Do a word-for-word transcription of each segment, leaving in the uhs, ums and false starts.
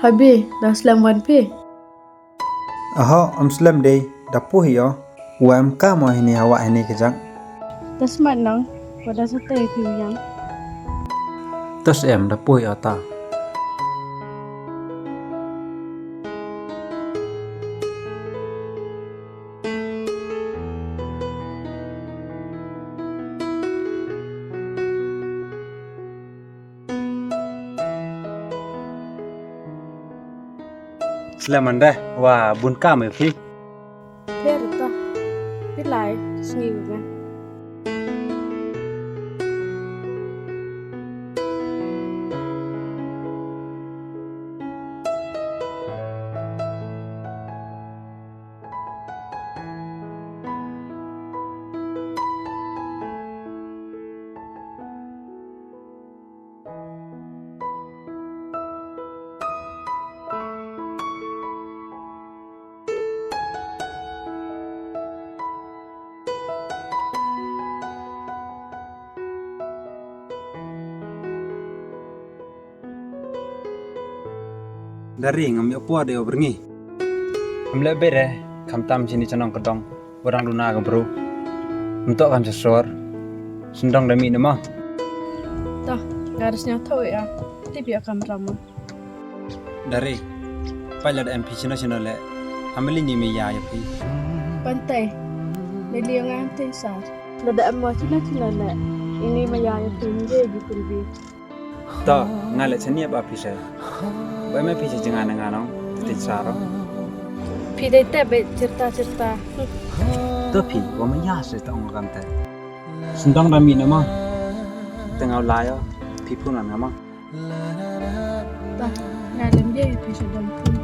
Abi, da slem wan phi? Oho, ym slem de, da poi hi o. Wa em kam o hini hawa hini kajak. Da smat nang, wa da sate phi yang. Tos em, da poi o ta. Slem ande, wa bun kam e phi. Pher ta. Phi lai, sngi u nga. Dari ngam yoh pua de o berngi. Ngam leh bere, khamtam chini chanong ka dong, warang duna ka bru. Mtok kam cha sor. Sendong da mi nama. Tah, garis nya tho ya. Tip ya kam rama. Dari, pai lada em phi chino chino le. Hameli ni me ya ya phi. Pantai. Neli nga te sar. Lada em wa chino chino le. Ini me ya ya phi nge ji pun bi. To, nga le chani ba phi se. Ba me phi se jinga na nga nong, te saro. Phi dei te be chirta chirta. To phi, wa me ya se ta ong kam te. Sendong da mi nama. Te nga u lai o, phi pun nga ma. Ba, nga lem ye phi se dong pun.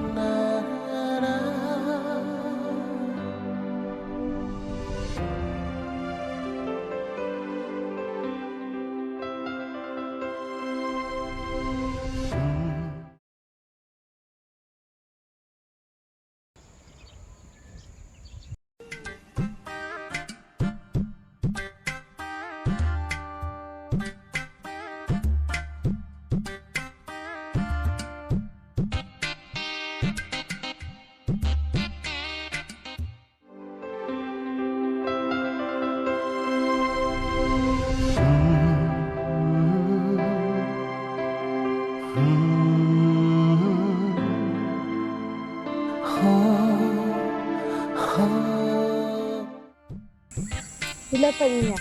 Ile pat ni ya.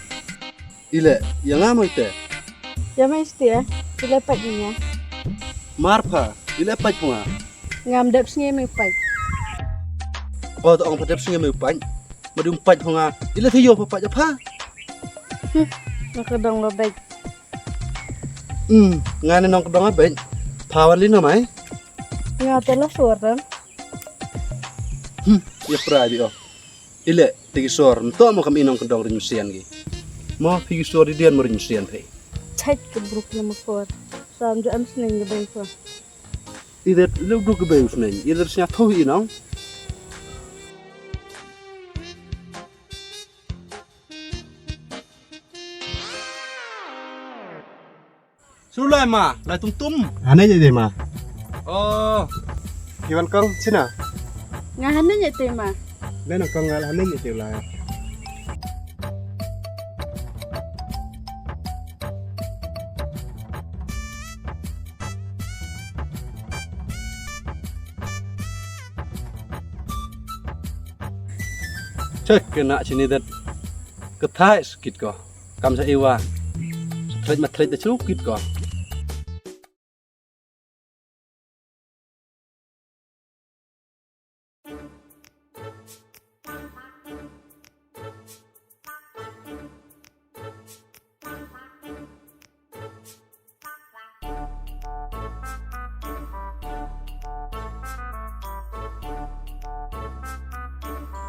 Ile, ya nga mo ite. Ya ma iste ya. Ile pat ni ya. Marpha, ile pat pha nga. Ngam dep sngi me pat. Ba to ong pa dep sngi me pat. Ma dum pat pha nga. Ile thiyo pa pat pha. Hmm, nga ka dong lo bet. Hmm, nga ne nong ka dong bet. Pha wan li na mai. Nga te la suar dan. Hmm, ya pra di o. Ile, te ki sor, mto mo kam inong ka dong rin sian ki. Mo, phi ki sor di dian mo rin sian phi. Chait ka bruk na mo kor. Sam jo am sneng ka beng ko. Ile, le bruk ka beng sneng. Ile snya tho inong. Su lai ma, lai tum tum. Hane je de ma. Oh. Ki wan kong china. Nga hane je te ma. Le na kong nga hane je te lai. Check ke na chini det. Ka thai skit ko. Kam sa iwa. Thlet ma thlet da chuk kit ko.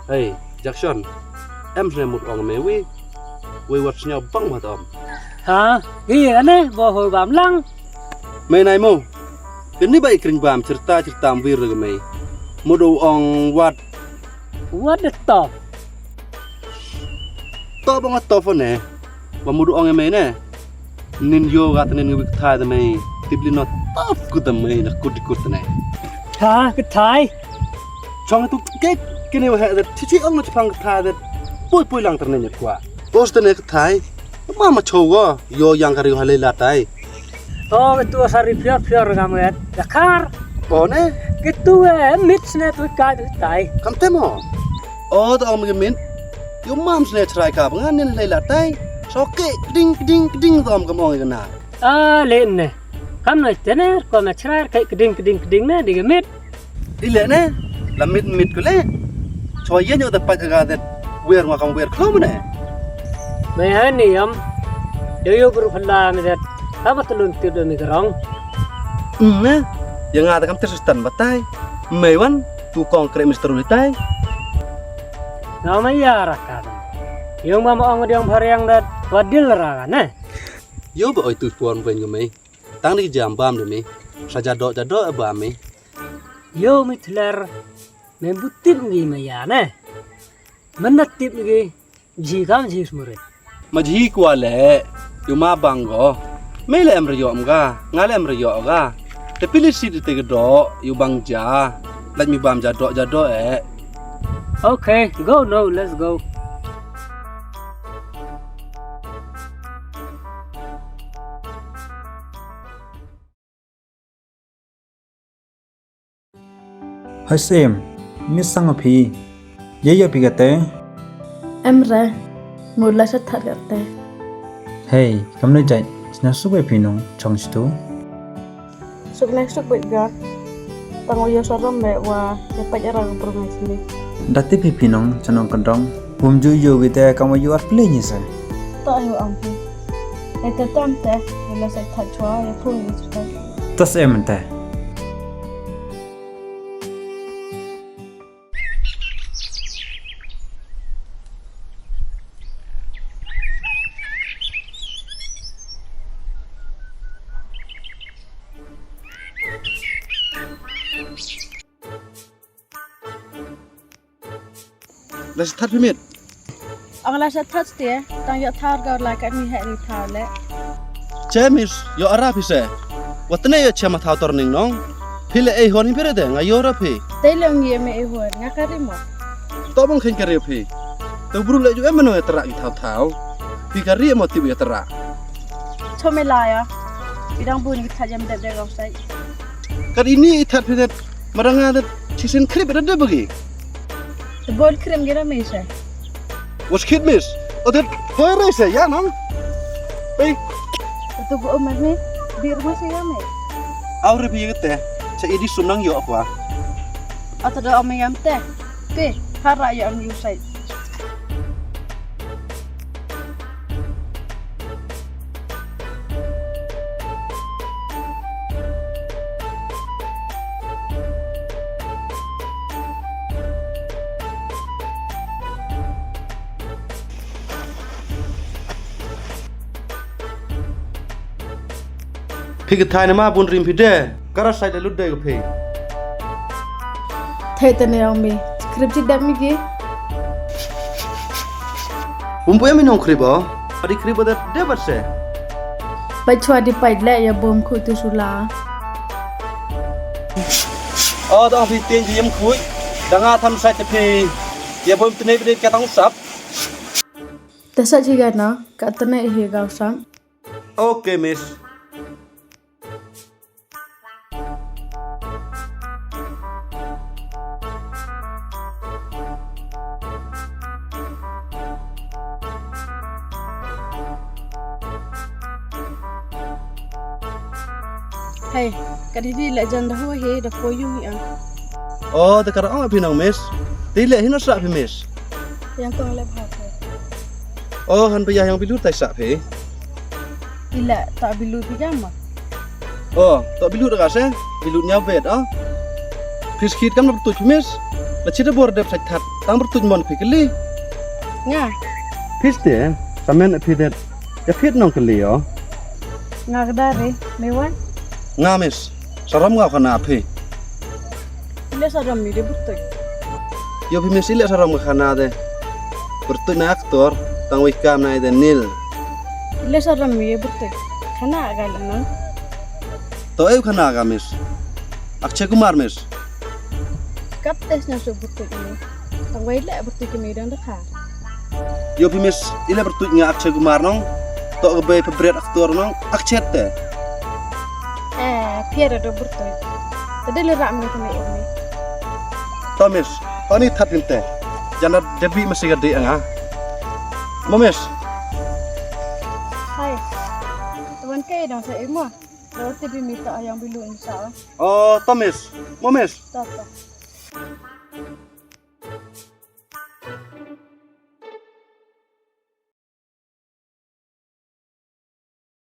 Hei, Jackson, em sne mut ong me wi, wi wat sñiaw bang ma tom. Ha, hi ane, bo hoi bam lang. Me nai mo, kani ba i kring bam, cerita, cerita am wir lagi me. Mut ong wat. Wat de to. To bang to fo ne, ba mut ong me ne. Nin yo gat nin ngi wik thai de me. Tip li no tap ku tam mai na kut di kut ne. Ha, ka thai. Chong tu ke kini wa he da chichi ong na chapang ka thai da. Poi poi lang terne nyat kwa. Pos terne ka thai. Ma ma cho go. Yo yang kari ha le la tai. Oh, ka tu sa ri pior pior ngam wet. Da kar. Oh ne. Ka tu e mit ne tu ka tu tai. Kam te mo. Oh, ta ong ka mit. Yo mam sne chrai ka ngan ne le la tai. So ke ding ding ding dom kam ong ka na. A le ne. Kam noi te ne, ko na chrai kai kding kding kding ne, di ka mit. Di le ne, la mit mit ko le. Chwa yen yo da pat aga de. Wer ma kam wer klo ne. Me ha ni yam. Yo yo guru phala me de. Ka ba tulun tu do mi garong. Hmm, ne. Ya nga da kam te sustan batai. Me wan tu kong kre mister ulitai. Nga ma ya ra ka. Yung ma ma ong diong phariang da wadil ra ne. Yo ba oi tu puan wen ko me. Tang ni jam bam de mi. Sa jadok jadok ba mi. Yo mi thler. Me bu tip ngi me ya ne. Men na tip ngi. Ji kam ji smure. Ma ji kwa le. Yo ma bang go. Me le em ryo am ga. Nga le em ryo ga. Te pili si te do. Yo bang ja. Laj mi bam jadok jadok e. Okay, go now, let's go. Hai sim, mi sang phi. Ye ye phi kate. Em re, mu la sa that kate. Hey, kam ne jai, sna suk phi nong chong stu. Suk ne suk bit ga. Tang wa yo sarom me wa, ya pat ya rang pur ngai sini. Dati phi phi nong chanong kandong. Pum ju yo kite kam wa yo ar play ni se. Ta yo am phi. E te tam te, ya la sa that chwa, ya phone ni se. Tas em te. La sa that phi mit. Ang la sa that te, tang yo thar ga la ka mi he ni thar le. Che miss, yo ara phi se. Wa tne yo che ma thaw tor ning nong. Phi le ei hon phi re de, nga yo ra phi. Te le ngi me ei hon, nga kari mo. To bang khen kari phi. Te bru le ju em no ya tra ki thaw thaw. Phi kari mo ti ya tra. Cho me la ya. Idang bu ni ki that jam de de gong sai. Kari ni i that phi de. Maranga de chisin krip de de bagi. Te bol krem gira me se. Was kid miss. O de hoi re se ya nang. Ei. Tu bu o me me. Bir ma se ya me. Au re bi te. Sa idi sum nang yo kwa. Ata da o me yam te. Te. Hara ya am yu sai. Phi ka thai na ma bun rim phi de, kara sai da lut de ka phi. Thai te ne ong mi, krip chi dam mi ki. Bun bu em mi nong krip o, adi krip o da de bat se. Pai chwa di pai le ya bom khu tu sula. O da phi tin ji yam khui, da nga tham sai te phi, ya bom tne bi de ka tang sap. Te sa chi ga na, ka tne hi ga sap. Okay, miss. Hey, ka di di le jan da ho he, da ko yung ya. Oh, da ka ra ong phi nong miss. Di le hi no sa phi miss. Yang kong le bha phi. Oh, han phi ya yang bilut tai sa phi. Ila ta bilut phi jam ma. Oh, ta bilut ka se? Bilut nya bet, oh. Phis khit kam na bertuj phi miss. La chita bor dep sa that. Tang bertuj mon phi kali. Nga. Phis te, samen phi det. Ya khit nong kali, oh. Nga ka dare, me wan. Nga miss. Sarom nga khana phi. Ile sarom mi de bertuj. Yo phi miss ile sarom nga khana de. Bertuj na aktor, tang wei kam na de nil. Ile sarom mi de bertuj. Khana ga le nang. To e u khana ka, miss? Akshay Kumar, miss. Kap te sñiaw su byrtuid ini. Tang wei le byrtuid ki mi dang dakha. Yo phi, miss, i le byrtuid nga Akshay Kumar nong. To ka bei favorite actor nong, Akshay te. Eh, phi da do byrtuid. Te de le ram ni kami ini. To, miss, to ni that phi te. Jan da debi masi ka di nga. Mo, miss. Hai. Tawan ke dang sa imo. Lo te bi mi to ayang bilu ni sa. Oh, to, miss. Mo, miss. To, to.